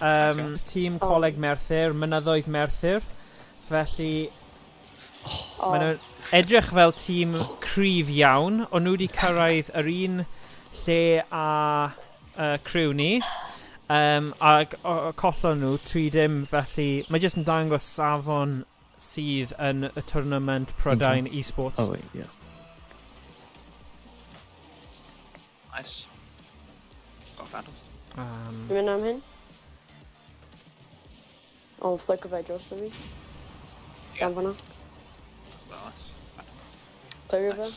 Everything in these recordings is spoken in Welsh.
Um, tîm Coleg Merthyr, Mynyddoedd Merthyr. Felly, oh. maen nhw'n edrych fel tîm cryf iawn. O'n nhw wedi cyrraedd yr un lle a criw ni. Um, ac collon nhw 3-0, felly mae jyst yn dangos safon sydd yn y tournament Prydain Esports. Oh, wait, yeah. Nice. Got Phantom. Dwi'n mynd am hyn. O, flick o fe dros fi. Gan fanna. Nice. Clirio fe.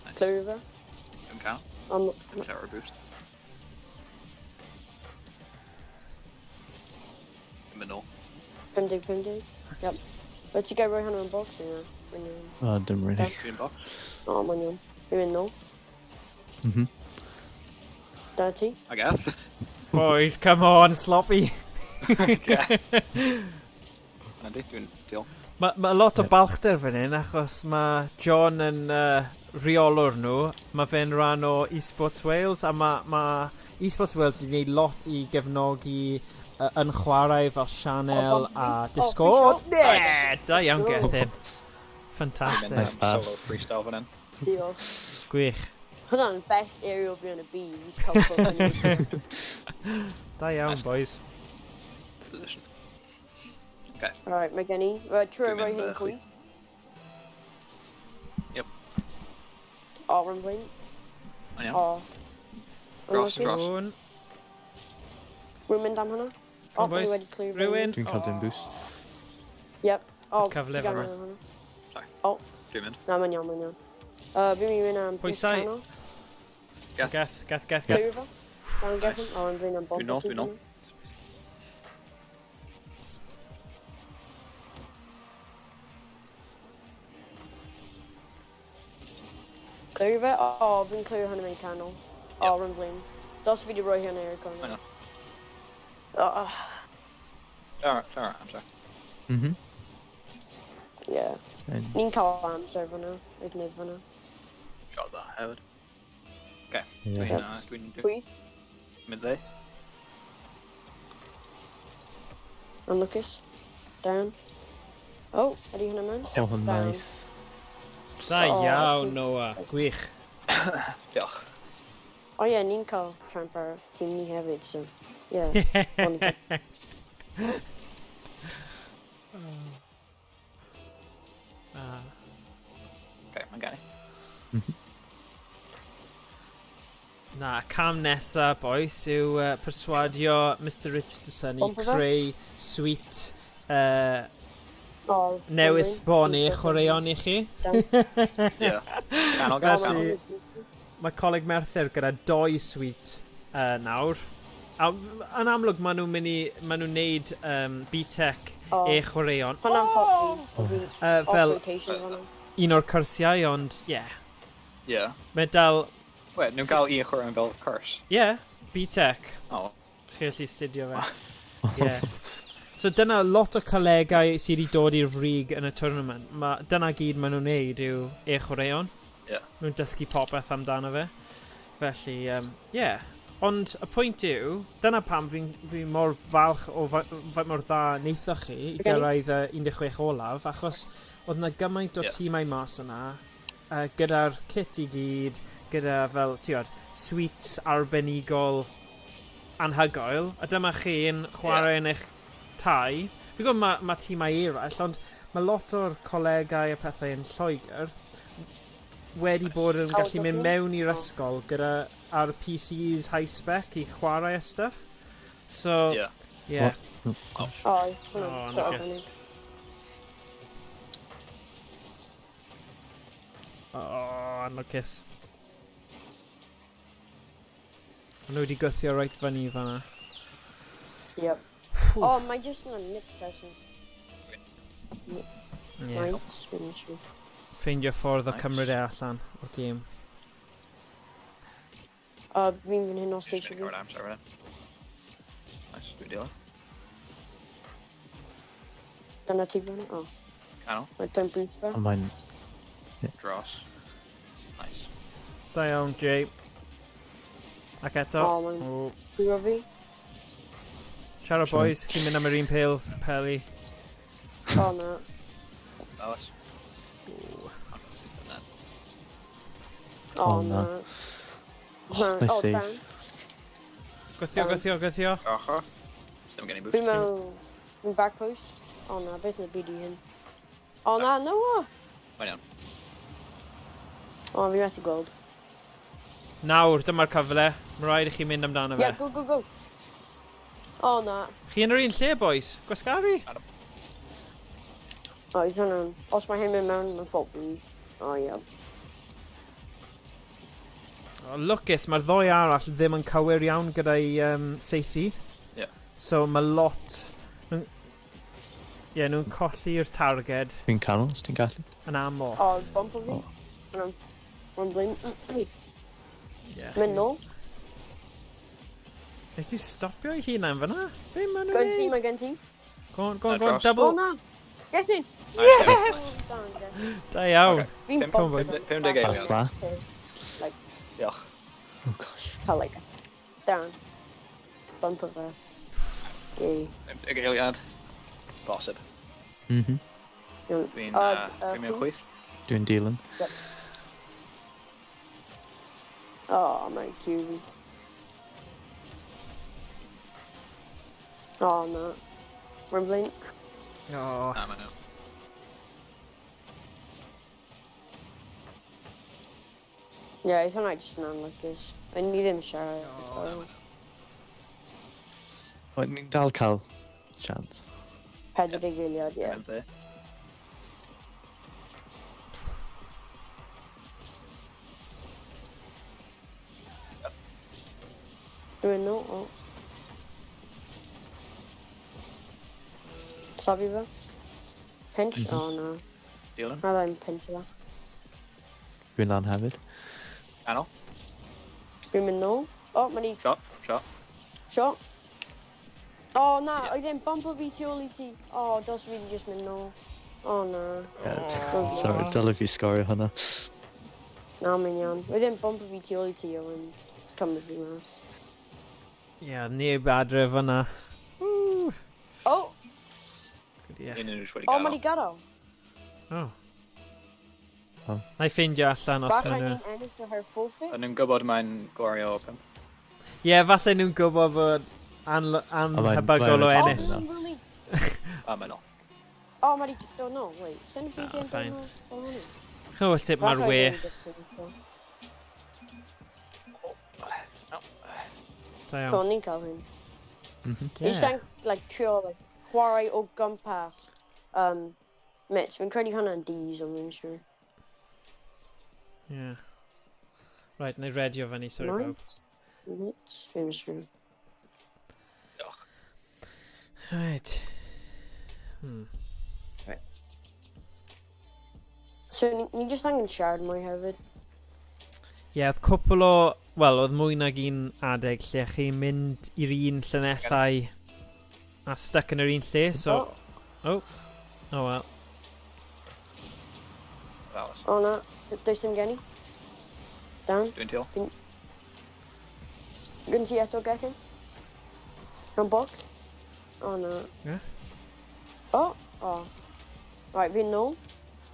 Nice. Clirio fe. Dwi'n cael. Terror boost. Dwi'n mynd nôl. 50, 50. Yep. Wyt ti'n gael rhoi hwnna yn box yna? Oh, dim really. Dwi'n box. O, mae'n iawn. Dwi'n mynd nôl. Da ti? I guess. Boys, come on, sloppy. Na di, dwi'n diolch. Mae ma lot o balchder fan hyn achos mae John yn rheolwr nhw. Mae fe'n rhan o Esports Wales a mae ma Esports Wales wedi gwneud lot i gefnogi yn chwarae fel sianel a Discord. Oh, Ne! Da iawn, Gethin. Fantastic. Nice pass. Solo freestyle fan hyn. Diolch. Gwych. Hwnna'n best aerial fi yn y byd. He's cael ffwrdd. Da iawn, boys. Position. Right, mae gen i. Right, trwy Dwi'n roi mynd, hyn chwith. chwith. Yep. O, rwy'n flaen. Mae'n iawn. O. Dros, Unlucky. dros. Un. Rwy'n mynd am hwnna. Come O, on, boys. maen nhw wedi clear Rhywun. Dwi'n cael dim boost. Yep. O, Cyfle ti gael fan'na. hwnna. Sorry. O. Dwi'n mynd. Na, mae'n iawn, mae'n iawn. Fi'n mynd i fynd am boost Pwysau. canol. Geth. Geth, geth, geth, geth. Clear fe. Down Gethin. O, rwy'n fynd am bomb. Dwi'n nôl, dwi'n nôl. Clear fe? O, fi'n clear hwnna mewn canol. O, rwy'n flin. Dos fi wedi rhoi hwnna i'r I corner. know. O, Alright, alright, I'm sorry. yeah. And Ni'n cael amser fyna. Rhaid wneud fyna. Shot that, hefyd. Okay, Yeah. dwi'n, dwi'n, dwi'n Chwith. mynd dde. Unluckus. Down. O, ydy hwnna mewn? Oh, nice. Da Oh, iawn, Noah. Gwych. Diolch. O ie, ni'n cael tramp ar tîm ni hefyd, so... Yeah. Ond- Ah. Okay, mae'n gen i. Na, cam nesa, boys, yw perswadio Mr Richardson i Bumper fe? creu suite O, newydd Cymru. sbon i chwaraeon i chi. Down. Yeah. Canol, canol, Felly, canol. mae Coleg Merthyr gyda doi suite nawr. A yn amlwg, maen nhw'n mynd i, maen nhw'n neud BTEC O. e-chwaraeon. Hwnna'n hoffi. Fel Rotation fan'na. un o'r cyrsiau, ond ie. Yeah. Yeah. Mae dal, Wait, nhw'n cael un chwaraeon fel cwrs? ie, yeah, BTEC. Oh. Chi allu studio fe. Yeah. So dyna lot o colegau sydd wedi dod i'r frig yn y tournament. Ma, dyna gyd maen nhw'n neud yw e-chwaraeon. Yeah. Nhw'n dysgu popeth amdano fe. Felly, yeah. Ond y pwynt yw, dyna pam fi'n fi mor falch o faint mor dda wnaethoch chi i Again? gyrraedd y 16 olaf, achos oedd yna gymaint o tîmau mas yna, gyda'r kit i gyd, gyda fel, ti'n gwbod, suites arbenigol anhygoel, a dyma chi'n chwarae yn eich tai. Fi'n gwybod ma tîmau eraill, ond mae lot o'r colegau a pethau yn Lloegr wedi bod yn gallu mynd mewn i'r ysgol gyda ar PCs high spec i chwarae a stuff. So, yeah. Oh, gosh. O, Oh, hwnna'n nagus. arbennig. Oh, anlwcus. Maen nhw wedi gwthio reit fyny fan'na. Yep. O, mae jyst yn nick person. Yeah. Right, fi'n siŵr. Ffeindio ffordd o Nice. cymryd e allan o'r gêm. O, fi'n fan hyn os Just eisiau mynd fi. i amser fan hyn. Nice, dwi'n deal. Dyna ti fan O, Canol. mae dwi'n boost fe. Ond mae'n... Dros. Nice. Da iawn, Jay. Ac eto. O, mae'n O. curo fi. Siarad boys, chi'n mynd am yr un pêl, peli. O, na. Alice. O, O, na. na. Na. Nice O, save. dan. Gwthio, Iawn. gwthio, gwthio. Ochr. Ddim gen i boost. Fi'n mewn... Fi'n back post. O na, beth yn y byd i hyn? O na, no o! Mae'n iawn. O, fi methu gweld. Nawr, dyma'r cyfle. Mae rhaid i chi mynd amdano fe. Yeah, go, go, go. O na. Chi yn yr un lle, boys? Gwasgaru? O, he's hwnna'n... Os mae hyn mynd mewn, mae'n fault fi. O, ie. O, lwcus, mae'r ddoi arall ddim yn cywir iawn gyda'i seithi. Ie. So mae lot... Ie, yeah, nhw'n colli'r targed Fi'n canol, os ti'n gallu. yn aml. O, bump o fi. O. Hwnna'n... Hwnna'n blin. Yeah. Mynd nôl. Nes ti stopio ei hunan fyna? Be maen nhw'n Gen ti, neud? mae gen ti. Go on, go on, Na, go on, dros. O, double. na. Gethin! Yes! Dan, Gethin. Da iawn. Ocê. Fi'n Pum- Come on, bump boys. 50 Pass eiliad. that. Diolch. Oh gosh. Cael, like, down. Bump o fe. Yay. 50 eiliad. Bosib. Mhm. Iawn. Dwi'n O, dwi'n mynd chwith? chwith. Dwi'n dilyn. O, mae'n cute. O, na. Mae'n blin. O, Na, mae'n iawn. Ie, yeah, hwnna jyst yn anlwcus. O'n ni ddim siarad. O, O, O, ni'n dal cael chance. 40 eiliad, ie. Dwi'n mynd dde. Dwi'n nôl, o. Safi fe? Pinch? O, na. Dilyn. Na ddim pinch fe. Dwi'n lan hefyd. Canol. Dwi'n mynd nôl. O, mae'n i... Shot. Shot. Shot. O, na, oedd e'n bump o fi tu ôl i ti. O, dos fi di just mynd nôl. O, na. Yeah, sorry, dylai fi sgorio hwnna. Na, mae'n iawn. Oedd e'n bump o fi tu ôl i ti, oedd e'n cymryd fi mas. Ie, yeah, neb adre fyna. Woo. O, Good, ie. Un yn nhw wedi o, gadael. mae di gadael. O. O. Na i ffeindio allan os Falle maen nhw... ni'n ennill o her forfeit. O'n nhw'n gwybod mae'n gwario o pump. Ie, yeah, falle nhw'n gwybod fod anhebygol o mae'n- O, ennill. mae'n really... A mae'n ôl. O, mae di dod nôl, wait. Send fi Na, ddim dod fine. nôl o hwnna. Chymod sut mae'r Falle we. ddim just pinch o. Da So, iawn. ni'n cael hyn. Ie. Ni jyst like, trio, like, chwarae o gwmpas. Mitch, fi'n credu hwnna'n D's, ond fi'n siŵr. Ie. Right, na i redio fyny, sorry Right. bawb. Mitch, fi'n siŵr. Diolch. Right. So, ni jyst angen siarad mwy hefyd. Ie, yeah, oedd cwpl o... Wel, oedd mwy nag un adeg lle chi'n mynd i'r un llinellau a stuck yn yr un lle, so... Oh. Oh, well. Alice. O, na, does dim gen i. Dan, Dwi'n teal. gen ti eto, Gethin? Mewn box? O, na. Ie? O, o. Right, fi'n nôl.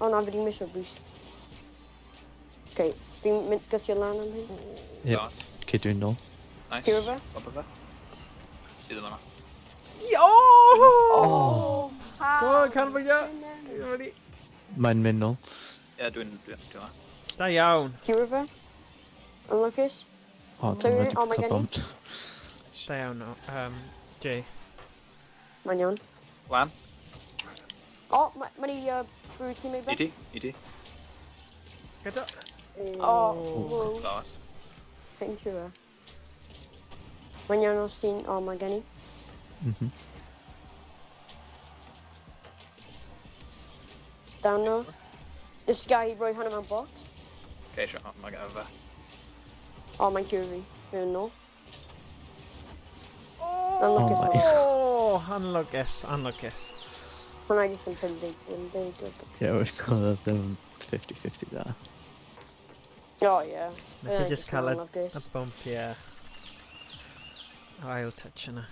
O, na, fi di misio boost. Okay, fi'n mynd gysio lan am hyn. Yep. Okay, dwi'n nôl. Nice. Curo fe? Bump o fe. Dwi ddim yna. Yo! Oh! Go on, canolbwyntio! Ti'n ready? Mae'n mynd nôl. Ie, dwi'n yna. Da iawn. Curo fe? Unluckus? O, Sorry, dwi'n wedi oh my cael God. bumped. Da iawn, no. Jay. Mae'n iawn. Lan. O, mae ma di bwrw teammate I fe. ti. I ti. Gyda. O, wow. Alice. Thank you fe. Mae'n iawn os ti'n... O, mae gen i. Dan o. This guy roi hwnna mewn box. Okay, sure. Mae gen fe. O, mae'n curo fi. Fi'n nôl. Oh, Unluckus. my. Oh, anlwcus, anlwcus. Hwnna jyst yn 50, 50. Ie, oedd ddim 50-50 da. O, ie. Nath i just cael Unluckus. y bump, ie. Ail touch yna.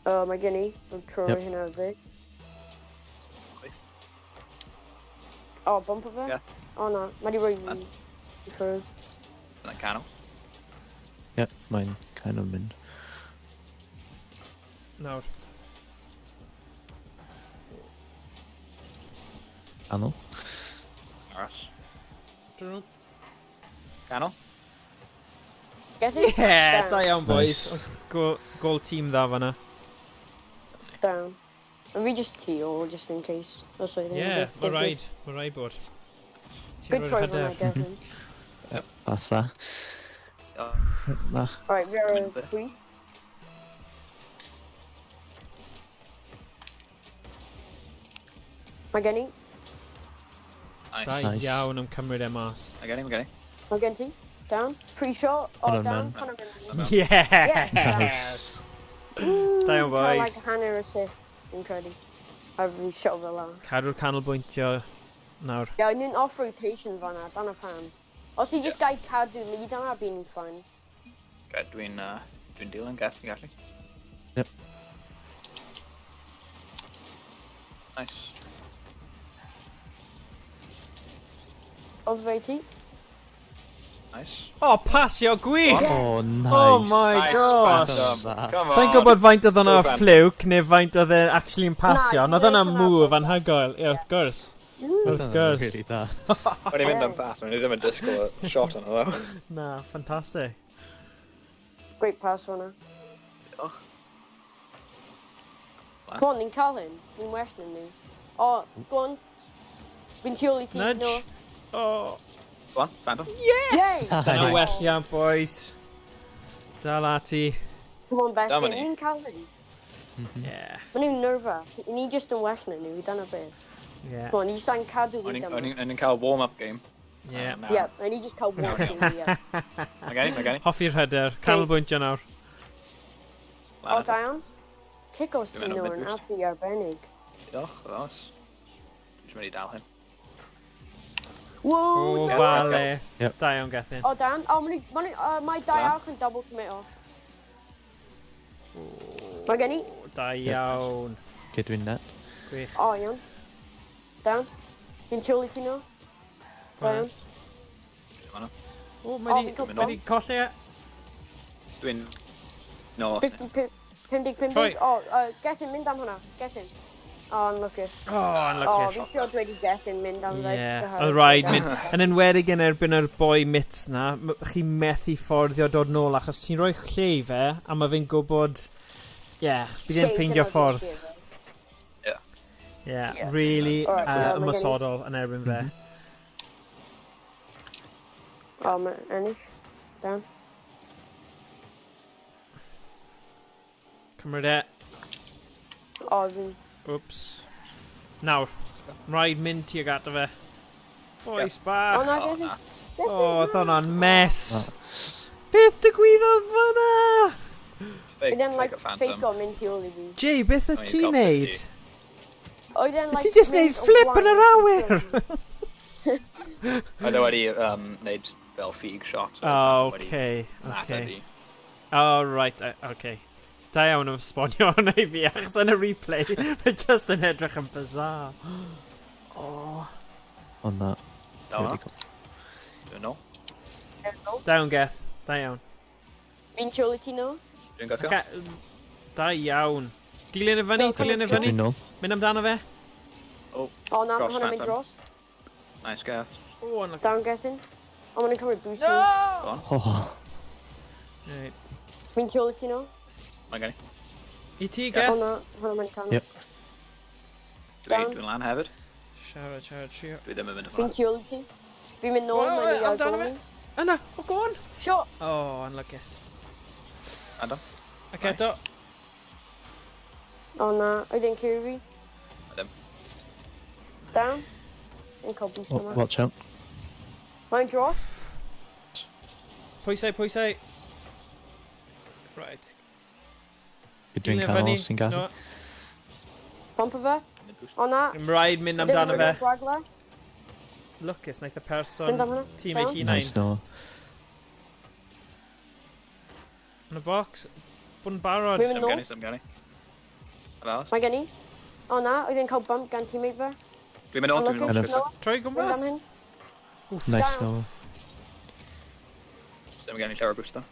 O, mae gen i. Mae'n troi Yep. hynna ar dde. Chwith. O, bump o fe? Ie. O na, mae di roi fi Man. i ffwrdd. Dyna'n canol. Yep, mae'n kind of mynd. Nawr. Canol. Aros. Dyn nhw. Canol. Gethin? Yeah, Down. da iawn, boys. Nice. Go, gol tîm dda fanna. Down. A fi just tu ôl, just in case. Os oedd Yeah, unrhyw mae beth rhaid. Mae rhaid bod. Ti'n Good rhoi'r try fan'na, hyder. Gethin. Pasa. O, Nach. Alright, fi ar y Mynd dde. chwith. Mae gen i. Nice. Da Nice. iawn am cymryd e mas. Mae gen i, mae gen i. Mae gen ti. Down. Pre-shot. O, Hwnna'n down. mewn. Hwnna'n mynd. Yes! Nice. Da iawn, Cael, boys. like, hanner assist, fi'n credu. A fi shot fel la. Cadw'r canolbwyntio nawr. Ie, yeah, ni'n off rotation fan'na, dyna pam. Os i just gael cadw lead yna, bydd ni'n fine. Okay, dwi'n dwi dilyn Geth, ti'n gallu? Yep. Nice. Oedd fe ti? Nice. O, pasio gwych! Oh, nice. Oh my Nice, gosh! Phantom. Come on. Sa'n gwybod faint oedd hwnna Go, Phantom. ffliwc neu faint oedd e actually'n pasio, Na, ond oedd hwnna'n dwi'n move hwnna- anhygoel. Ie, wrth gwrs. Wrth gwrs. Really dda. O'n i'n mynd am pass, o'n i ddim yn disgwyl y shot yna, ddo. Na, ffantastig. Great pass fan'na. Diolch. Come on, ni'n cael hyn. Ni'n well na ni. O, go on. Fi'n tu ôl i ti. Nudge. No. Oh, Go on, Phantom. yes! Yay! Dyna Nice. welliant, boys. Dal ati. Come on, Beth. Dyma ni. Ni'n cael hyn. Yeah. Maen nhw'n nerfus. Ni just yn well na nhw, dyna beth. Yeah. Come on, ni just angen cadw O'n lead i'n- yma. o'n i'n cael warm-up game. Yeah. Nawr. Yeah, a ni just cael warm game, yeah. Mae gen i, mae gen i. Hoffi'r hyder. Canolbwyntio nawr. O, da iawn. Cic o Dwi'n mynd Sino am yn mid-boost. absolutely arbennig. Diolch, ddos. Dwi'n mynd i dal hyn. Whoa! O, da- falus. Yep. Da iawn, Gethin. O, Dan. O, maen nhw, mae dau Dan. arch yn double commit o. Mae gen i. O, Da iawn. Okay, dwi'n net. Gwych. O, iawn. Dan. Fi'n tu ôl i ti nhw. Da iawn. Dwi'n O, O, mae fi'n di, cael mae di colli e. Dwi'n... No. 50, 50, Troi. 50. O, Gethin, mynd am hwnna. Gethin. O, unluckus. O, O, unluckus. fi'n siŵr dweud i Gethin mynd am fe. Ie, oedd rhaid mynd. Yn enwedig yn erbyn yr boi mits na, chi methu fforddio dod nôl achos ti'n rhoi lle i fe a mae fe'n gwybod, ie, yeah, bydd e'n ffeindio ffordd. Ie, yeah, Ie. really Alright, wel, mae gen i- ymosodol yn erbyn fe. O, mae ennill. Dan. Cymryd e. O, fi'n... Oops. Nawr, rhaid mynd tuag ato fe. Boys O, bach. na, O, Gethin. na. O, oedd hwnna'n mess. Beth digwyddodd fyna? Fake, Oedd e'n, fake like, a Phantom. fake o mynd tu ôl i fi. Jay, beth O, y you ti'n got neud? 50. Oedd e'n, Nes like, i just neud mynd o flip yn yr flaen. awyr? Oedd e wedi neud fel ffug shot. so Oh, oedd wedi okay, ateb okay. i. Oh, right, okay. Da iawn am esbonio hwnna i fi, achos yn y replay, mae just yn edrych yn bizarre. Oh. On that. Da Really hwnna. cool. Dwi'n nôl. Da iawn, Geth. Da iawn. Fi'n tu ôl i ti nhw. Dwi'n gosio. Okay. Da iawn. Dilyn y fyny, No, dilyn y Okay, fyny. dwi'n nôl. Mynd amdano fe. O, na, Dros hwnna'n mynd Phantom. dros. Nice, Geth. Oh, unlucky. Down, Gethin. O, maen nhw'n cymryd boost. No! Go on. Oh, Right. Fi'n tu ôl i ti nhw. Mae gen i. I ti, O, Geth? na, hwnna'n mynd canol. Yep. Down. Dwi'n lan hefyd. Siarad, siarad, trio. Dwi ddim yn mynd Fi'n ymlaen. tu ôl i ti. Fi'n mynd nôl, O, mae'n i amdano gael fe. Yna, o, go on. Shot! Oh, unluckus. Adam. Ac eto, O, na, oedd e'n curo fi. Ddim. Down. Fi'n cael boost oh, yma. watch out. Mae'n dros. pwysau, pwysau. Right. Okay, dwi'n Dilyn y canol fyny. os ti'n gallu. No, Bump o fe. Mid boost. O, na. Dim rhaid mynd amdano fe. Gwagla. Lwcus, naeth y Mynd person am hwnna. tîm ei Down. hunain. Nice, no. Yn y box. Bod yn barod. Fi'n mynd Sim nôl. gen i, sim gen i. Ofalus. Mae gen i. O na, oedd e'n cael bump gan teammate fe. Dwi'n mynd nôl, dwi'n mynd nôl. Enough. Noah, Troi mynd am gwmpas. hyn. Nice, Down. Noah. Sim gen i llawer o boost o.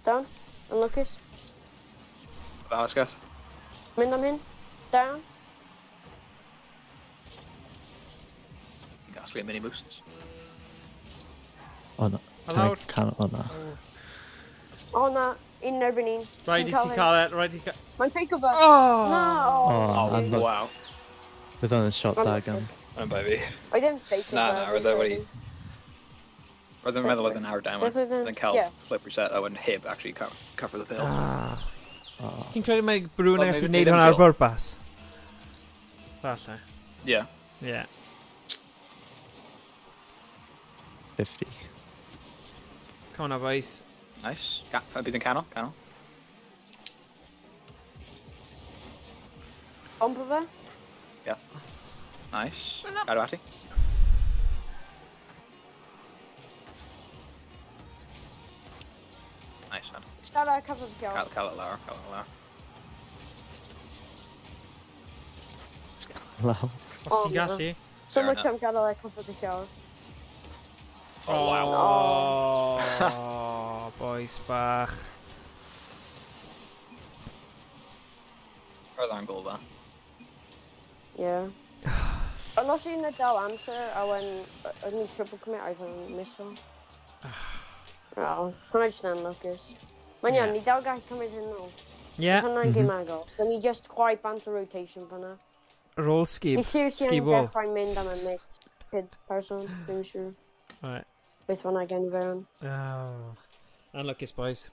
Down. Unluckus. Ofalus, Geth. Mynd am hyn. Down. Fi'n casglu mini boosts. O na. A Can I, lawr. can, o na. O na, un erbyn un. Rhaid i Ti'n ti cael e, rhaid i cael... Mae'n fake o fe. Oh! Na, o. O, Oh, unlucky. wow. Bydd o'n shot da gan. Yn bai fi. Oedd e'n fake o Na, fe. na, roedd e wedi... Roedd e'n meddwl oedd yn awr down. Roedd e'n- Oedd e'n cael ie. flip reset a wedyn heb actually cover the pill. Ah. O. Ti'n credu mae Bruno Wel, gallu neu- gwneud neu hwnna ar ddim bwrpas? Falle. Yeah. Ie. 50. Come on now, boys. Nice. Bydd yn canol, canol. Bump o fe. Geth. Nice. Cadw ati. Nice, man. Stad ar cover fi. Cael, cael it lawr, cael it lawr. Lawr. Os O, ti'n na. gallu. So Fair much enough. am gadael e cover fi llaw. Oh, wow. Oh, boys bach. Roedd o'n gol dda. Yeah. Ond os i'n dal amser, a wen o'n i'n triple commit, oedd o'n miso. Oh, hwnna jyst yn anlwcus. Mae'n iawn, Ie. ni dal gallu cymryd hyn nôl. Ie, Hwnna'n game agos. So ni just chwarae bant o rotation fan'na. roll skib. Ni seriously Ski yn ball. dechrau mynd am y mix kid person, dwi'n siŵr. Right. Beth fan'na gen i fewn. Oh. Unluckiest boys.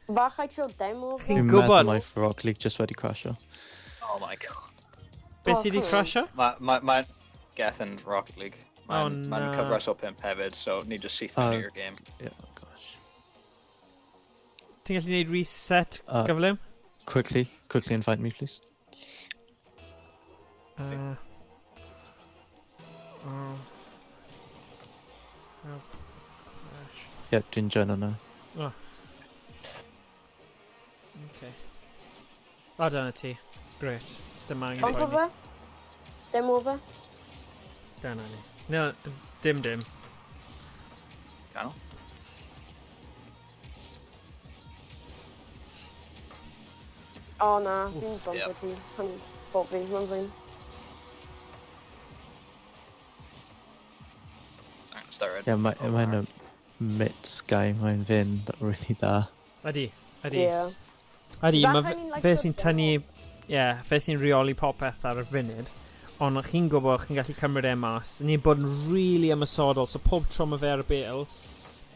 Bach i trio demo fe. Chi'n Dwi'n gwybod- meddwl mae Rocket League just wedi crasio. Oh my god. Beth Oh, sydd wedi come on. crasio? Mae ma, ma Geth yn Rocket League. Oh, Mae'n ma na. cyfres o 5 hefyd, so ni just syth mewn Oh. i'r game. Yeah, oh gosh. Ti'n gallu gwneud reset gyflym? Quickly, quickly invite me, please. Oh. Oh. Gosh. Yeah, dwi'n joino now. Okay. O, dyna ti. Great. Dim angen Bump o poeni. fe. Demo fe. Dyna ni. No, dim dim. Canol. O na, fi'n bump Ie. o ti. Hwn, bob fi, mae'n fine. Angen steroid. Yeah, mae mae'n y mits guy, mae'n fynd really dda. Ydy. Ydy. Yeah. Ydy, Falle mae ni'n fe licio sy'n demo. tynnu... Ie, yeah, fe sy'n rheoli popeth ar y funud. Ond chi'n gwybod, chi'n gallu cymryd e mas. Ni'n bod yn really ymosodol, so pob tro mae fe ar y bêl,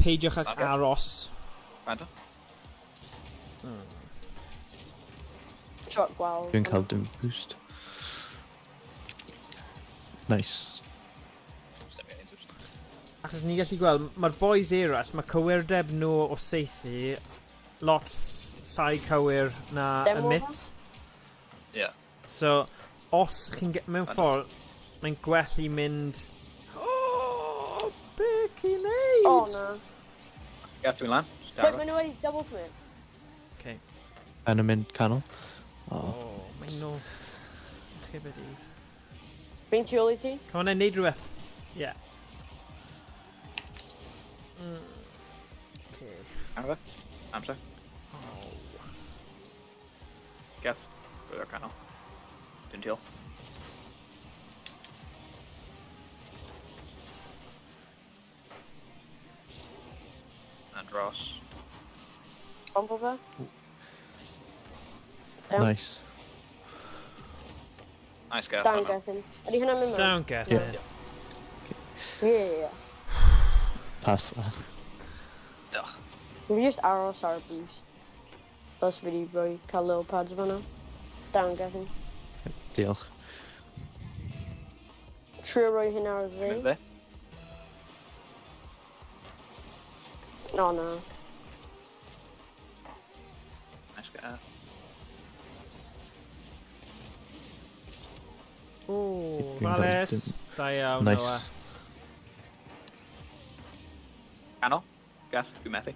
peidiwch ac Ocê. aros. Rando. Shot gweld. Dwi'n cael dim boost. Nice. Dim gen i boost. Achos ni'n gallu gweld, mae'r boys eraill, mae cywirdeb nhw o seithi lot llai cywir na y Demo mit. Ie. So, os chi'n... Mewn Ynddo. ffordd, mae'n gwell i mynd... Oh, be chi'n neud? O na. Geth, dwi'n lan. Wait, maen nhw wedi double commit. Okay. Yn y mynd canol. Oh. Oh, mae'n nôl. Chybyd. Fi'n tu ôl i ti. Come on, neud rhywbeth. Yeah. Okay. Canol fe. Amser. Oh. Geth, dwi'n o'r canol. Dwi'n teal. And dros. Bump o fe. Down. Nice. Nice Geth. Down, hwnna. Gethin. Ydy hwnna'n mynd mewn? Down, Gethin. Yeah. Ie, ie, ie. Pass that. Ugh. Fi just aros ar y boost. Os fi wedi rhoi cael little pads fan'na. Down, Gethin. Diolch. Trio rhoi hyn ar y Mynd dde. dde. O na. Nice Geth. Ooh, Dwi'n dal- Vales. dim- Da iawn, Noah. Nice. Canol. Geth, dwi'n methu.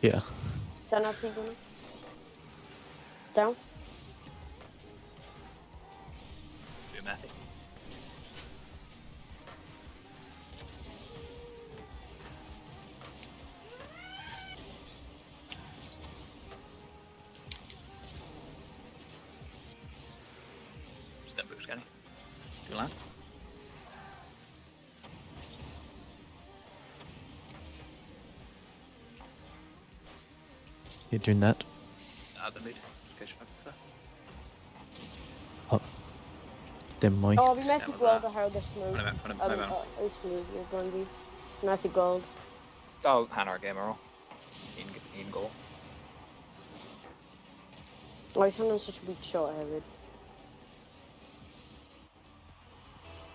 Ie. Dyna ti gwna. Down. Dwi'n methu. Step boost gen i. Dwi'n lan. Ie, dwi'n net. Na, ddim byd. Just ceisio pethau. O. Dim mwy. O, fi methu Ie, gweld ma' oherwydd y smoke. Hwnna mewn, hwnna mewn. Y smoke, yw'r blaen fi. Methu gweld. Dal hanner game ar ôl. Un gol. Oes hwnna'n such a weak shot hefyd.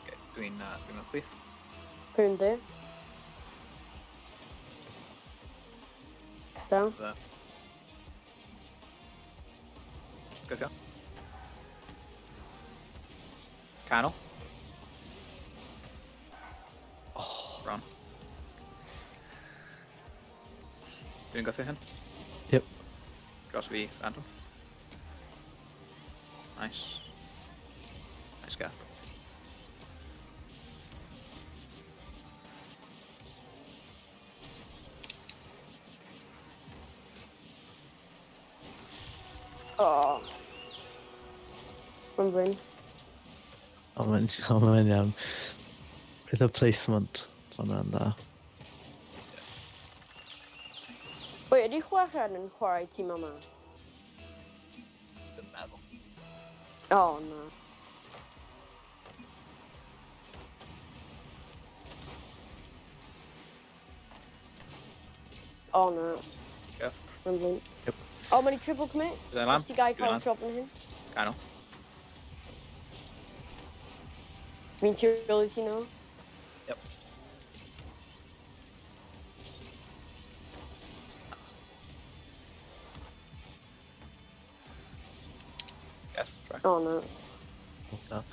Okay, dwi'n dwi mewn chwith. Pwy'n di? Down. Dda. Gweithio. Canol. Oh. Bron. Dwi'n gweithio hyn? Yep. Dros fi, Phantom. Nice. Nice gath. Oh. Mae'n Bryn. O, mae'n o, mae'n iawn. Bydd y placement hwnna'n dda. Wait, ydy chweched yn chwarae tîm yma? Ddim meddwl. Oh, na. Oh, na. Gath. Mae'n Bryn. Yep. Oh, mae'n i triple commit? Bydd e'n lan? Os ti gai Dwi'n cael lan. drop yn hyn? Canol. Fi'n tu ôl i ti nawr. Yep. Gath, try. Oh, na. O, na.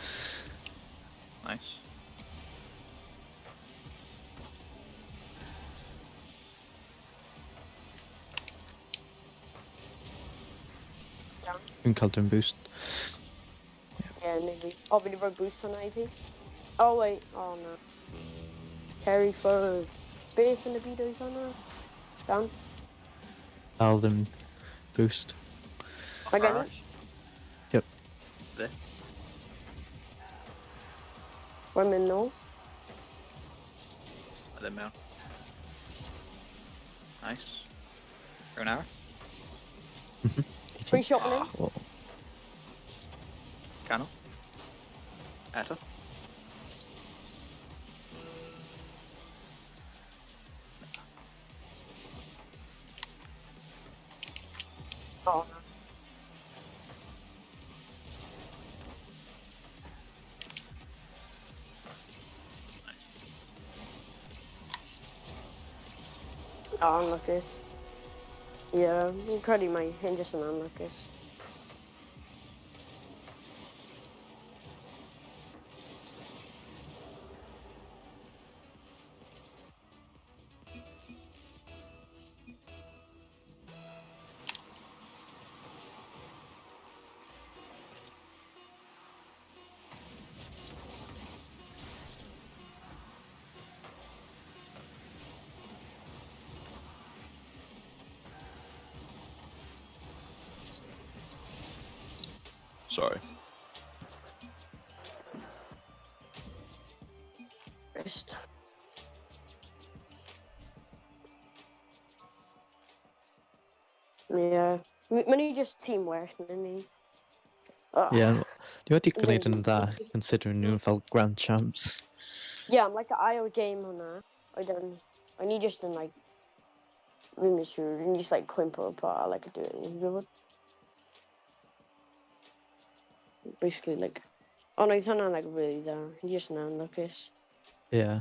Nice. Dwi'n cael dim boost. Yeah, maybe. Oh, fi wedi rhoi boost hwnna i ti. Oh, wait. Oh, na. Terry ffwrdd. Beth yn y byd oedd hwnna? Down. Dal ddim boost. Mae gen i. Yep. Dde. Mae'n mynd nôl. A ddim mewn. Nice. Rhywun arall? I ti. Free shot fan hyn. O, Canol. Eto. Oh, na. Oh, anlwcus. Ie, yeah, fi'n credu mae hyn jyst yn anlwcus. Sorry. Rist. Ie. Yeah. Mae'n i just tîm well na ni. Oh. Ie. Dwi wedi gwneud yn dda, considering nhw'n fel grand champs. Yeah, I'm like ail game hwnna. Oedd yn... O'n i just yn like... Fi'n mynd siŵr, o'n i just like cwympo apart a like do it. Ti'n gwybod? Basically like... Ond oedd hwnna'n like really dda. O'n i just yn anlwcus. Ie. Yeah.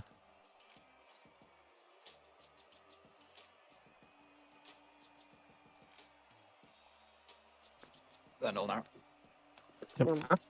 Dda nôl nawr. Yep. Iawn.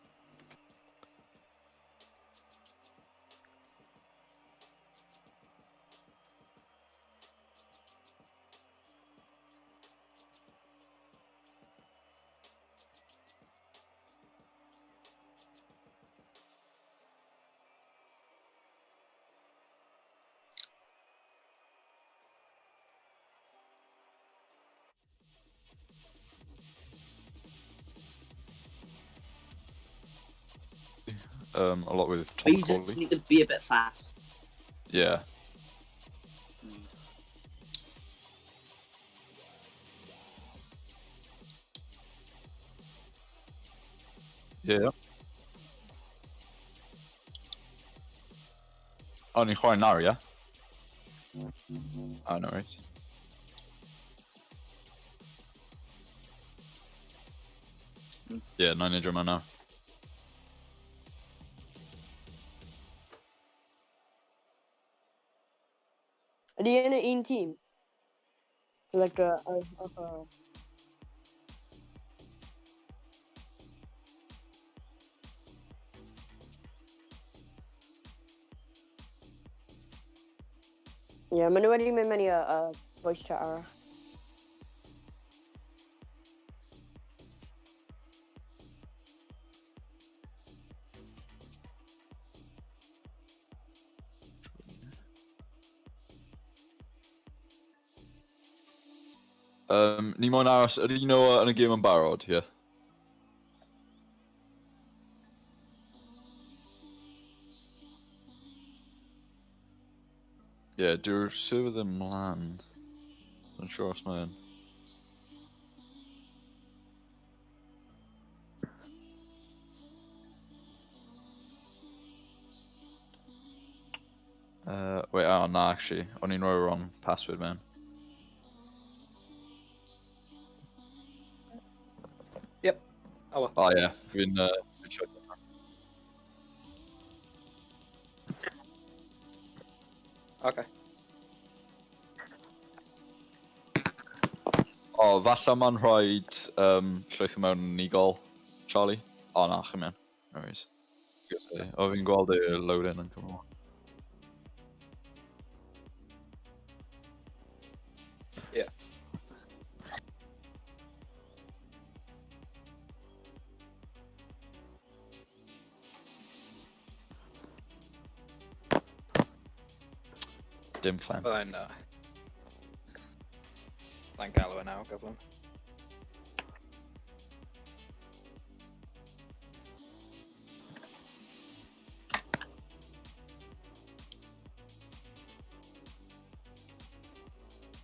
A lot with Tom But you just Macaulay. need to be a bit fast. Yeah. Yeah. O, ni'n chwarae nawr, ie? Oh, no worries. Yeah, 900 man now. Ydy yn y un tîm? Like a. Yeah, maen nhw wedi mynd mewn i y voice chat arall. Ni moyn aros, ydy Noah yn y gêm yn barod, ie? Ie, yeah, dyw'r server ddim lan. Yn siŵr os mae'n. Wait, oh, na, actually. O'n i'n rhoi wrong password, man. Yep. Oh well. Oh, yeah. Fi'n siarad. Okay. O, oh, falle mae'n rhaid llwytho mewn unigol, Charlie. O, oh, na, chi'n mewn. No worries. O, fi'n gweld y load-in yn cymryd. Yeah. Dim clem. Byddai'n byddai'n galw e nawr, gyflym.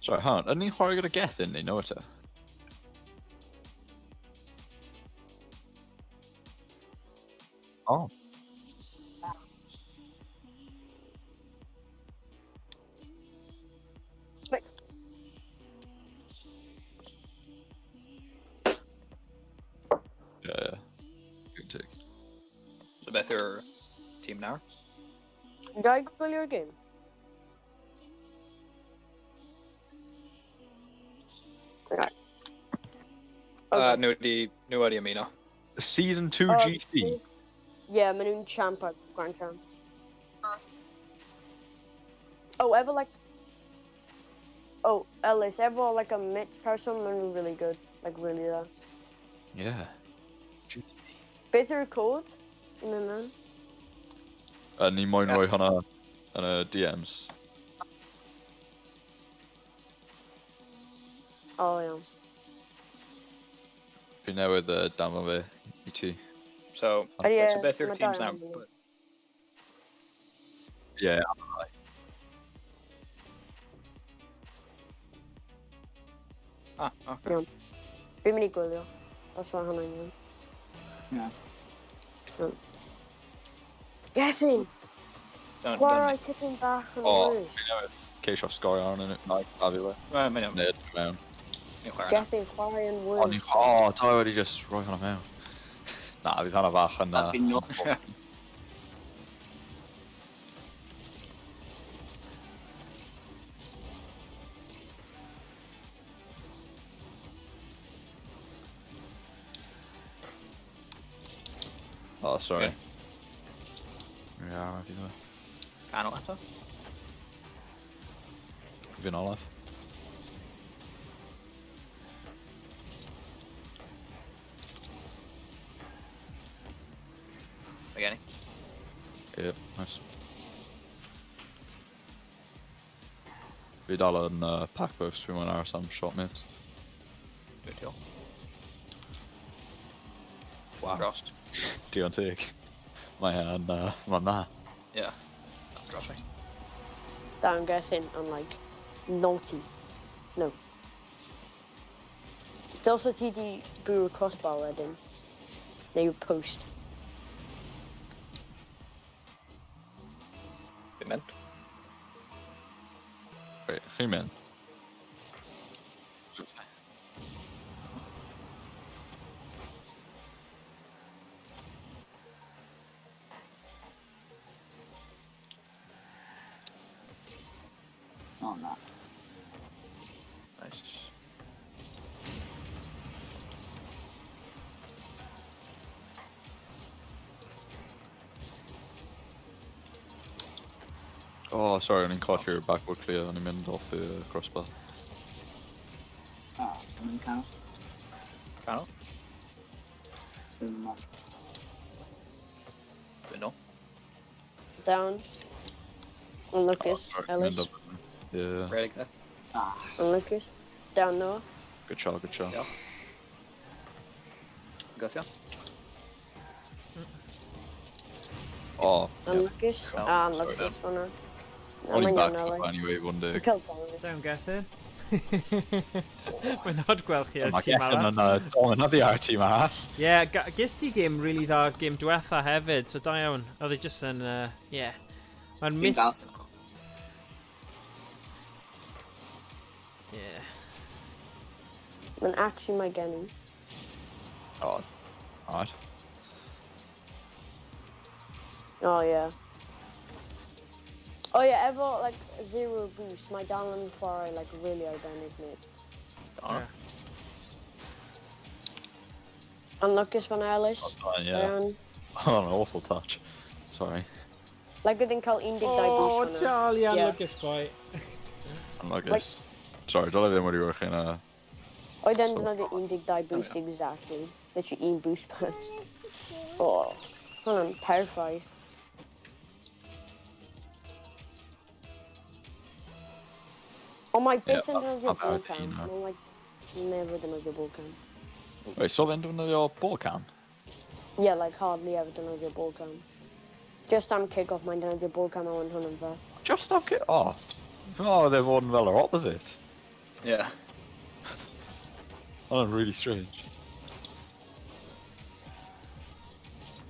Sorry, hang on. Ydyn ni'n chwarae gyda Gethin neu no eto? Oh. Wait. Yeah. Good take. So beth yw'r tîm nawr? Ga i gwylio'r game? Right. Okay. Nhw wedi ymuno. Season 2 Oh, GC. Yeah, maen nhw'n champ at Grand Champ. Oh, efo like... Oh, Ellis, efo like a mixed person, maen nhw'n really good. Like, really dda. Yeah. Beth yw'r code? I mynd mewn? Ni moyn Yeah. rhoi hwnna yn y DMs. Oh, iawn. Fi newydd danfon fe i ti. So, Ydy, wait, so beth yw'r ma' teams dau nawr? yn But- Yeah. Ah, okay. Iawn. Fi'n mynd i gwylio. Os mae hwnna'n iawn. Yeah. Iawn. Gethin! Don't, Chwarae tipyn bach yn O, worse. fi newydd ceisio sgorio arnyn nhw. Na, a fi we. Wel, mae'n iawn. Nid mewn. Ni'n chwarae nawr. Gethin, chwarae yn O, ni... worse. O, dyle wedi just rhoi hwnna mewn. Na, fydd hwnna fach yn... That'd be not. Oh, sorry. Okay. Yeah, fi ddim. Canol eto? Fi'n olaf. Mae gen i. Yep, nice. Fi dal yn pack post, fi moyn aros am shot mates. Dwi'n diolch. Wow. Dros. Digon teg. Mae e'n, mae'n dda. Yeah. Drosi. Down guessing I'm like naughty. No. Dylse ti di bwrw crossbar wedyn. Neu post. Fi'n mynd. Wait, chi'n mynd? Oh, na. Nice. Oh, sorry, o'n i'n colli'r backward clear, o'n i'n mynd off y crossbar. Ah, dwi'n canol. Canol. Dwi'n mynd. Dwi'n nôl. Down. And Lucas. Oh, sorry, Ellis. mynd off. Yeah, Really good. Ah, And Lucas. Down Noah. good shot, good shot. Yeah. Gwythio. Oh, And Lucas. Oh, And sorry, Lucas. Hwnna. Na, o'n i'n mae'n back iawn, up Ellis. anyway, one day. Kill Down. Down, Gethin. Mae'n od gweld chi ar Mae tîm Gethin arall. yn dominyddu ar tîm arall. Ie, yeah, ges ti game really dda game diwetha hefyd, so da iawn. Oedd e just yn, yeah. Mae'n Fi'n mix... gael. Yeah. Mae'n actually mae gen i. Oh, alright. Oh yeah. Oh yeah, efo like zero boost, mae dal yn chwarae like really arbennig mate. Down. Yeah. And Lucas fan Ellis. Oh, fine, yeah. Down. Oh, an awful touch. Sorry. Like oedd yn cael 12 Oh, boost fan'na. Charlie, Yeah. anlwcus boy. Unluckus. Sorry, dyle ddim wedi rhoi chi'n... Oedd e'n So- defnyddio 12 boost exactly. Literally un boost pad. Oh, hwnna'n perffaith. Ond mae byth yn Yeah, defnyddio I'm ball out cam. you know. Mae'n like never defnyddio ball cam. Wait, so fe'n defnyddio ball cam? Yeah, like hardly ever defnyddio ball cam. Just am kick-off mae'n defnyddio ball cam a hwn hwnna'n fe. Just am kick... Oh. Fi'n meddwl oedd e fod yn fel yr opposite. Yeah. Hwnna'n really strange.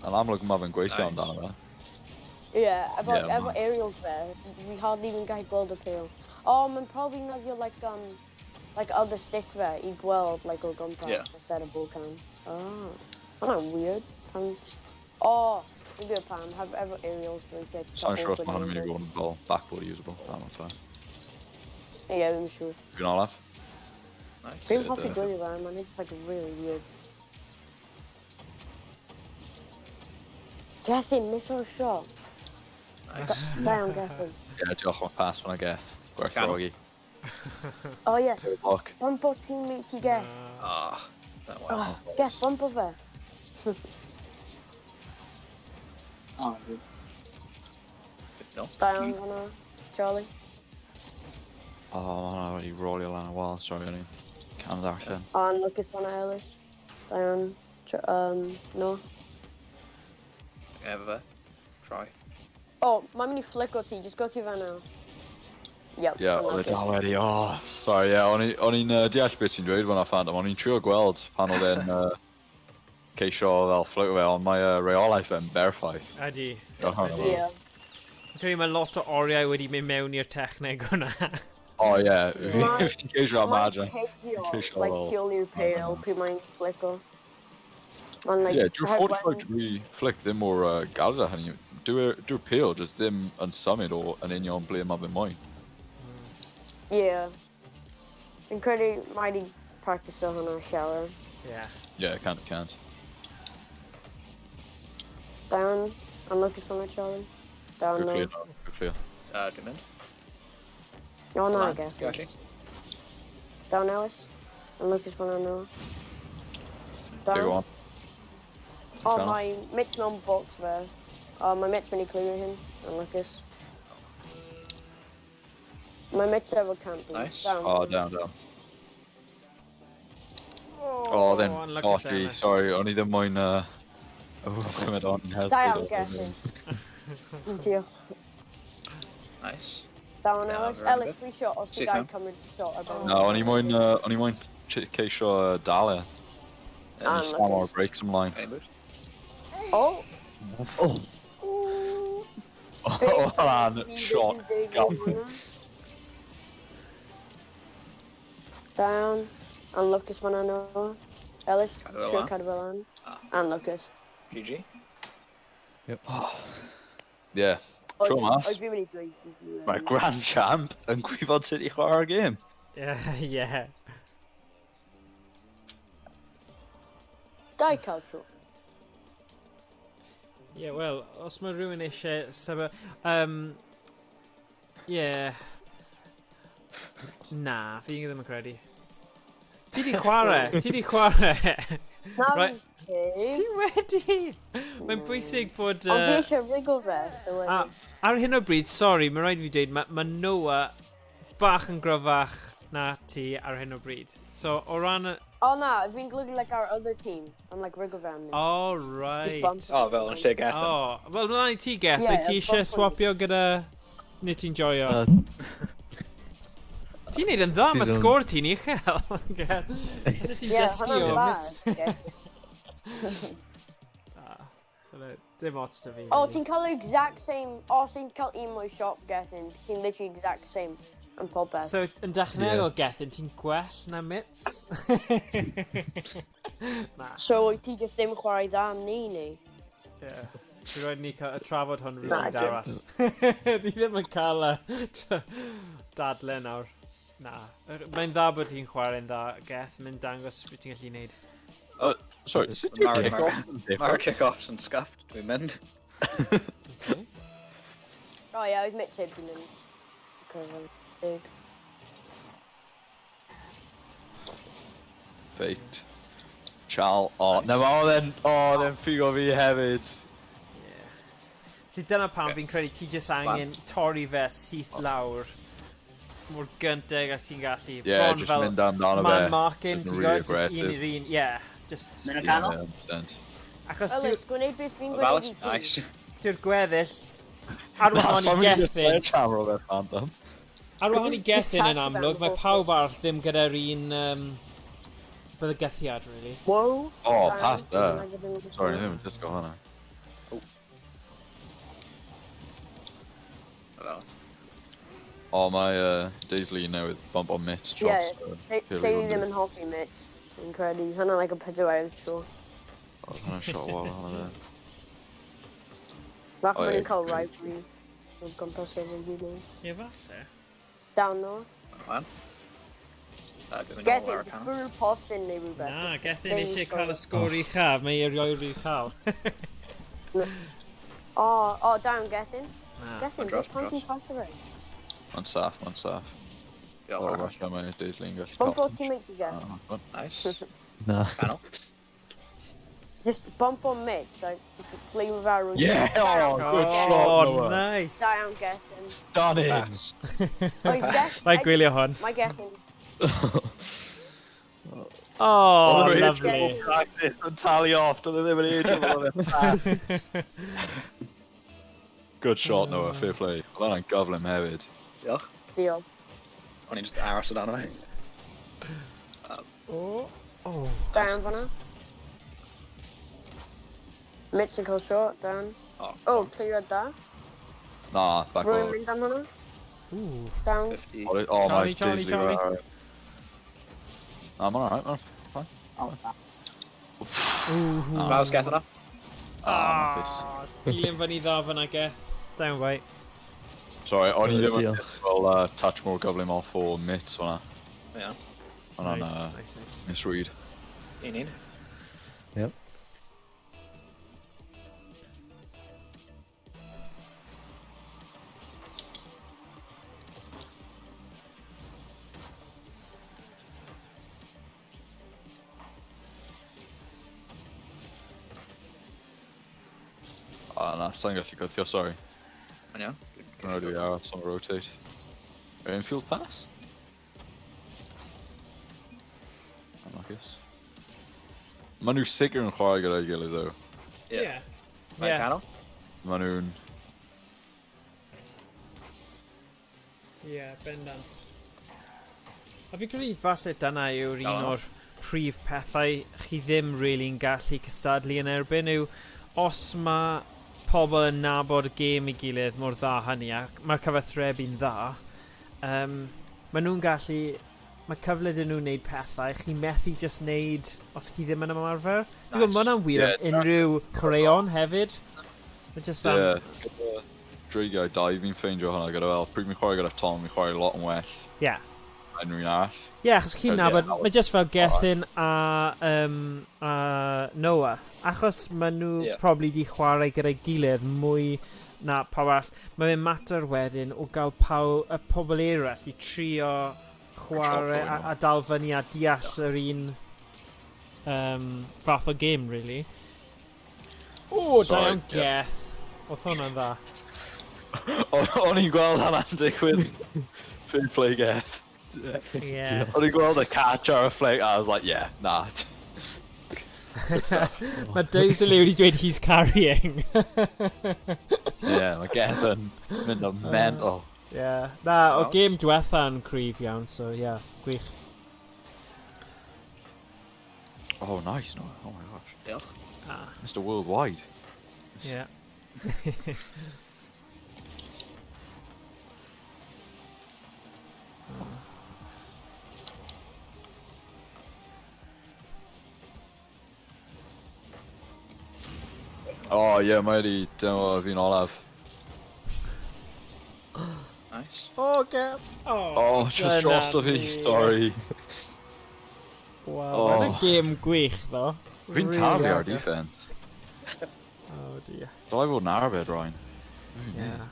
Yn amlwg mae fe'n gweithio Nice. amdano fe. Yeah, efo, Yeah, efo man. aerials fe, we hardly even gallu gweld y pêl. Oh, mae'n probably noddio like, like other stick fe i gweld like o gwmpas Yeah. instead of ball cam. Oh, hwnna'n weird. Pam just... Oh, fi'n gwybod pam, have efo aerials weithiau. just Sa'n siŵr os awkward mae hwnna'n mynd i movement. fod yn fel backward usable. Na, mae'n fine. Yeah, fi'n siŵr. Fi'n olaf. Nice. Fi'n Yeah, hoffi definitely. gwylio fe, mae'n like really weird. Gethin, miss o'r shot. Nice. Da iawn, Gethin. Ie, diolch am y pass fan Geth. Gwerthfawrogi. Oh yeah, Good luck. bump o teammate i Geth. Ah. That well. Oh, Geth, bump o fe. oh, good. No. Da iawn fan'na, Charlie. Oh, mae hwnna wedi rolio lan y wal. Sorry, o'n i'n cam ddarllen. Oh, and Lucas fan'na, Ellis. Da iawn, no. Efo fe. Try. Oh, mae'n mynd i flick o ti, just go ti fan now. Yep, Ie, oedd e dal wedi, oh, sorry, ie, o'n i'n deall beth ti'n dweud fan'na, Phantom, o'n i'n trio gweld pan oedd e'n ceisio fel fflico fe, ond mae reolaeth fe'n berffaith. Ydy. Oh, Ydy. Yeah. Fi'n credu mae lot o oriau wedi mynd mewn i'r techneg hwnna. Oh, ie, Mae- fi'n ceisio imagine. Mae'n ceicio, Ceisio like, fel- tu ôl i'r pêl, pryd mae'n flico. Mae'n like... Ie, dyw'r oherwydd 45 degree flick ddim mor galed â hynny. Dyw'r pêl just ddim yn symud o yn union ble mae fe moyn. Yeah. Fi'n credu mae wedi practice hwnna llawer. Yeah. Ie, can't. Down, and Lucas fan'na, Charlie. Down Good now. clear, no, good clear. Dwi'n mynd. Oh, no, I Lan. guess. Gallu. Down, Ellis. And Lucas fan'na now. Go Down. on. Oh, Down. my mate's mewn box fe. Oh, my mate's mynd i clear him. And Lucas. My mate's efo camp. Nice. Down. Oh, down, down. Oh, then, unlucky colli, Ellis. sorry, o'n i ddim moyn Oh, cymryd on i helpu. Da iawn, Gethin. Diolch. Nice. Da iawn, Yeah, Ellis. very Ellis, good. free shot os ti Syth gael mewn. cymryd shot ar ben. Na, o'n i moyn, o'n i moyn ceisio dal e. Ah, O'n i slam o'r lwcus. brakes ymlaen. Any boost? Oh! Oh! Ooh. O, hwnna'n shot. Gal. Down. And Lucas fan yno. Ellis, Cadw fel trio lan. cadw fel lan. Ah. And Lucas. GG. Yeah. Tro mas. Oedd fi'n mynd i dweud GG. Mae'r Grand Champ yn gwybod sut i chwarae'r gêm. Yeah, yeah. Dau cael tro. Yeah, wel, os mae rhywun eisiau sef... Yeah. Na, fi ddim yn credu. Ti di chwarae, ti di chwarae. Na Right. fi. Ti wedi! Mae'n bwysig bod... Ond fi eisiau wriggle fe. So A, ar hyn o bryd, sori, mae rhaid i fi dweud, mae ma Noah bach yn gryfach na ti ar hyn o bryd. So, o ran... Oh na, fi'n golygu like our other team. I'm like wriggle fe am ni. Oh, Just right. bump. Oh, fel yn lle Gethin. Oh, wel, mlaen i ti, Geth. Ie, Wyt ti yeah, eisiau bump swapio gyda... Neu ti'n joio? Ti'n neud yn dda, Fi mae ddim. sgôr ti'n uchel. Geth. Ydych ti'n Yeah, dysgu hwnna'n o dda. mit? Okay. Dyna- Dim ots da fi. Oh, really. ti'n cael exact same... Oh, ti'n cael un mwy shot, Gethin. Ti'n literally exact same yn popeth. So, yn dechnegol, yeah. Gethin, ti'n gwell na Mits? Na. So, wyt ti just ddim chwarae dda am ni, neu? Yeah. Dwi'n rhaid ni cael y trafod hwn Na, rhywbryd dim. arall. Ni ddim yn cael y dadle nawr. Na. Mae'n dda bod ti'n chwarae'n dda, Geth. Mae'n dangos beth ti'n gallu neud. Sorry, sut yw'r Mae'r kick-off yn Mae'r different? kick-offs yn scuffed, dwi'n mynd. Okay. Oh yeah, oedd Mitch heb di mynd. Ti'n cyrraedd deg. Faked. Chal. O, na ma oedd e'n... O, oedd e'n ffigo fi hefyd. Yeah. So dyna pam fi'n credu ti jyst angen torri fe syth lawr mor gynteg a sy'n gallu. Yeah, Bron just fel mynd amdano fe. Man marking, Just ti'n really gwybod? Just un aggressive. i'r un, yeah. Just... Mynd y Yeah, canol? 100%. Achos Ellis, gwneud beth fi'n Ofalus, gwneud i ti. nice. dyw'r gweddill ar Na, wahân so'n i mynd i Gethin, sledgehammer o fe, Phantom. ar wahân i Gethin yn Just amlwg, mae touch pawb arall ddim gyda'r un bygythiad, really. Wow. Oh, pass there. Sorry, ni ddim yn disgo hwnna. Fel. O, mae Daisley newydd bump o Mitch dros. Yeah, Purely Teulu London. ddim yn hoffi Mitch. Fi'n credu. Hwnna like a pedwerydd tro. Oedd hwnna'n shot wall hwnna fe. Fach O, maen ie, nhw'n cael ie. rivalry o gwmpas efo'i gilydd. Ie, falle. Down no. Ymlaen. Dwi'n mynd nôl Gethin, ar y canol. bwrw postyn neu rhywbeth. Na, Just Gethin ddim eisiau sgôr. cael y sgôr uchaf, mae erioed wedi cael. O, o, down Gethin. Na. Gethin, Dros, beth pan dros. ti'n pasio fe? Mae'n saff, mae'n saff. O, Diolch. falle mae Daisley'n gallu Bump o cael. teammate ti Geth. Ah, fun. Nice. Na. Canol. Just bump on Mitch, like, play with arrows. Yeah! Oh, good shot, Oh, Noah. nice! Da iawn, Gethin. Stunning! Pass. Oi, Gethin. Rhaid gwylio hwn. Mae Gethin. Oh, Oedd yr lovely. age practice yn tally off, doedd e ddim yn age old oedd e. Good shot, Noah, fair play. Oedd hwnna'n gyflym hefyd. Diolch. Diolch. O'n i'n just aros o dan fe. Oh, oh. Da iawn fan'na. Mitch yn cael shot, down. Oh, Oh, clear da. Na, back Rwy'n off. mynd am hwnna. Ooh. Down. 50. Oh, oh, Charlie, mae Charlie, Daisley Charlie. right. Na, mae'n alright, mae'n fine. O, da. Ooh. Ofalus Gethin off. Ah, nice. Ah, dilyn fyny dda fyna, Geth. Down, wait. Sorry, o'n i ddim yn Diolch. fel touch more gyflym off o Mitch hwnna. Ie. Hwnna'n Nice, nice, nice. misread. 1-1. Yep. Ah, na, sa'n gallu gwthio, sorry. Mae'n iawn. Dwi'n rhaid i fi aros am rotate. Yr infield pass? Unluckus. Maen nhw sicr yn chwarae gyda'i gilydd, though. Ie. Yeah. Mae'n canol. Maen nhw'n... Ie, yeah, bendant. A fi'n credu falle dyna yw'r un Dal. o'r prif pethau chi ddim really'n gallu cystadlu yn erbyn yw os mae pobl yn nabod y gêm i gilydd mor dda hynny ac mae'r cyfathrebu'n dda, maen nhw'n gallu, mae cyfle dyn nhw'n neud pethau chi methu just neud os chi ddim yn ymarfer. Nice. Dwi'n gwybod, mae hwnna'n wir am unrhyw chwaraeon hefyd. Mae just am... Ie, gyda Dreigiau 2 fi'n ffeindio hwnna gyda fel, pryd fi'n chwarae gyda Tom, fi'n chwarae lot yn well na unrhyw un arall. Ie, yeah, achos chi'n Ie, nabod, yeah, mae just fel Gethin a Noah. Achos maen nhw probably di chwarae gyda'i gilydd mwy na pawb arall. Mae'n mynd mater wedyn o gael paw, y pobl eraill i trio chwarae a dal fyny a deall yr un fath o game, really. O, da Sorry, iawn ie. Geth. Oedd hwnna'n dda. O'n i'n gweld hwnna'n digwydd. Fair play, Geth. Ie. O'n i'n gweld y catch ar y flick, I was like, yeah, nah. Mae Daisley wedi dweud he's carrying. Yeah, mae Geth yn mynd yn mental. Yeah. Na, o Wel. gêm diwetha'n cryf iawn, so yeah, gwych. Oh, nice, no. Oh my gosh. Diolch. Ah, Mr Worldwide. yeah. Oh, yeah, mae wedi dyma fi'n olaf. Nice. Oh, Geth. Oh, Oh, just dyna drosto fi, ni. sorry. Wow, Oh. mae'n gêm gwych, ddo. Fi'n Really taflu ar agos. defense. Oh, dear. Dylai fod yn arbed, Ryan. Yeah.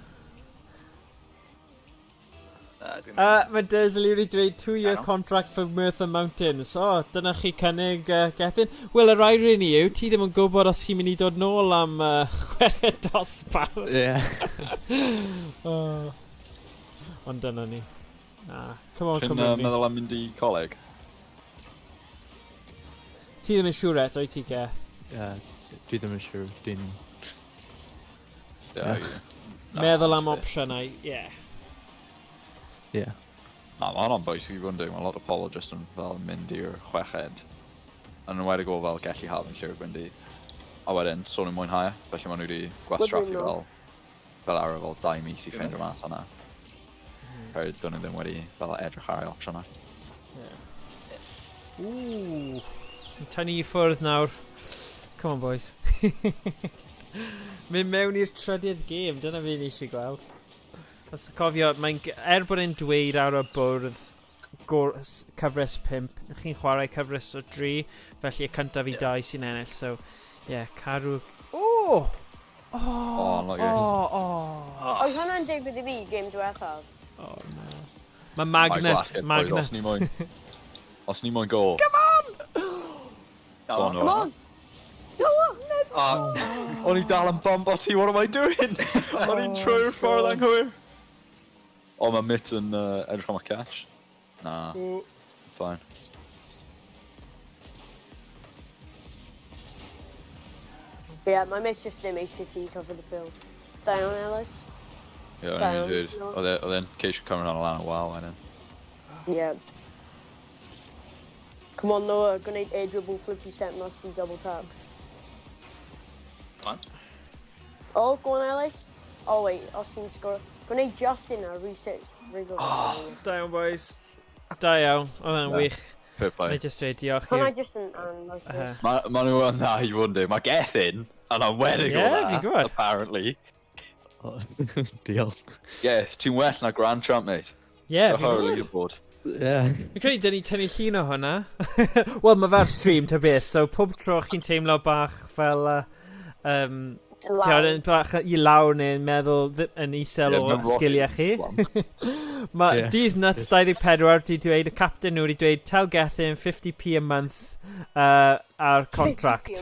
Dwi'n Mae Dursley wedi dweud 2-year Iawn. contract for Merthyr Mountains. O, oh, dyna chi cynnig, Gethin. Wel, yr irony yw, ti ddim yn gwybod os chi'n mynd i dod nôl am chweched dosbarth. Ie. Oh. Ond dyna ni. Na, come on, Chi'n come on. meddwl am mynd i coleg? Ti ddim yn siŵr eto, wyt ti, Geth? Ie, dwi ddim yn siŵr. Dwi'n... Ie. Ie. Na, Meddwl am fair. opsiynau, ie. Ie. Na, mae hwnna'n bwysig i fod yn deg. Mae lot o pobl jyst yn fel mynd i'r chweched. Yn enwedig o fel Gelli Haf yn Llyr Gwendy. A wedyn, so nhw'n mwynhau e, felly maen nhw wedi gwastraffu Wedyn nhw. fel ar fel 2 mis i ffeindio mas hwnna. Herwydd dyn nhw ddim wedi fel edrych ar ei opsiynau. Ooh. Tynnu i ffwrdd nawr. Come on, boys. Mynd mewn i'r trydydd gêm, dyna fi'n eisiau gweld. Os cofio, mae'n, er bod e'n dweud ar y bwrdd cyfres 5, chi'n chwarae cyfres o 3, felly y cyntaf i 2 sy'n ennill, so, yeah, cadw... O! Oh! Oh, not yours. Oh, oh, Oh, Oedd hwnna'n digwydd i fi gêm diwethaf? oh, no. Mae magnet, Mae gwasgedd, boys, magnet. Os ni moyn... Os ni moyn gol. Go Go on, on. Come on! Oh, O'n i dal yn bombo ti, what am I doing? O'n i'n trwy'r ffordd anghywir. O, mae Mitt yn edrych am y catch. Na, fine. Yeah, mae Mitch just ddim eisiau ti cover the field. Da iawn, Ellis. Ie, o'n i'n Down. dweud. Oedd e'n ceisio cymryd hwnna lan y wal wedyn. Yeah. Come on, Noah, gwneud air dribble flippy set must be double tap. Come on. Oh, go on, Ellis. Oh, wait, os ti'n sgor. Gwneud Justin a reset. Wriggle. Da iawn, boys. Da iawn, oedd e'n Na. wych. Fair Na play. i just dweud diolch Hwnna i'r... just yn anlwcus. Ma nhw yn dda i fod yn deg. Mae Gethin, yn enwedig o Ie, dda, fi'n gwbod. apparently. O, Diolch. Geth, ti'n well na Grand Champ, mate. Ie, Diolch fi'n ar y gwybod. leaderboard. Ie. Fi'n credu dyn ni tynnu llun o hwnna. Wel, mae fe'r stream ta beth, so pob tro chi'n teimlo bach fel... Lawr. Ti'n bach i lawr neu'n meddwl yn isel Ie, o mewn rocket sgiliau chi. slump. Mae Ie. D's Nuts 24 wedi dweud, y captain nhw wedi dweud, tell Gethin 50p a month ar contract.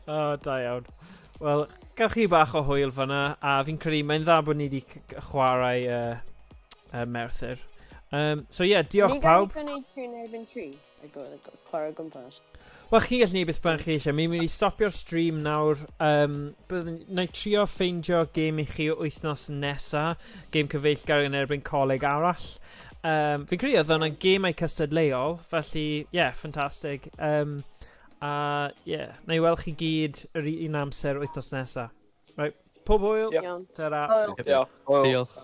O, da iawn. Wel, gewch chi bach o hwyl fyna, a fi'n credu mae'n dda bod ni wedi chwarae Merthyr. So ie, yeah, diolch Ni'n pawb. gallu gwneud 3 yn erbyn 3. I go gwmpas. Wel, chi'n gallu gwneud beth bynnag chi eisiau. Mi'n mynd i stopio'r stream nawr. Byddwn, na i trio ffeindio gêm i chi wythnos nesa. Gêm cyfeillgar yn erbyn coleg arall. Fi'n credu oedd hwnna'n gemau cystadleuol, felly, ie, yeah, ffantastig. A, ie, yeah, na i weld chi gyd yr un amser wythnos nesa. Right, pob hwyl, Ie. Iawn. Ta-ra. Hwyl. Diolch. Hwyl. Diolch.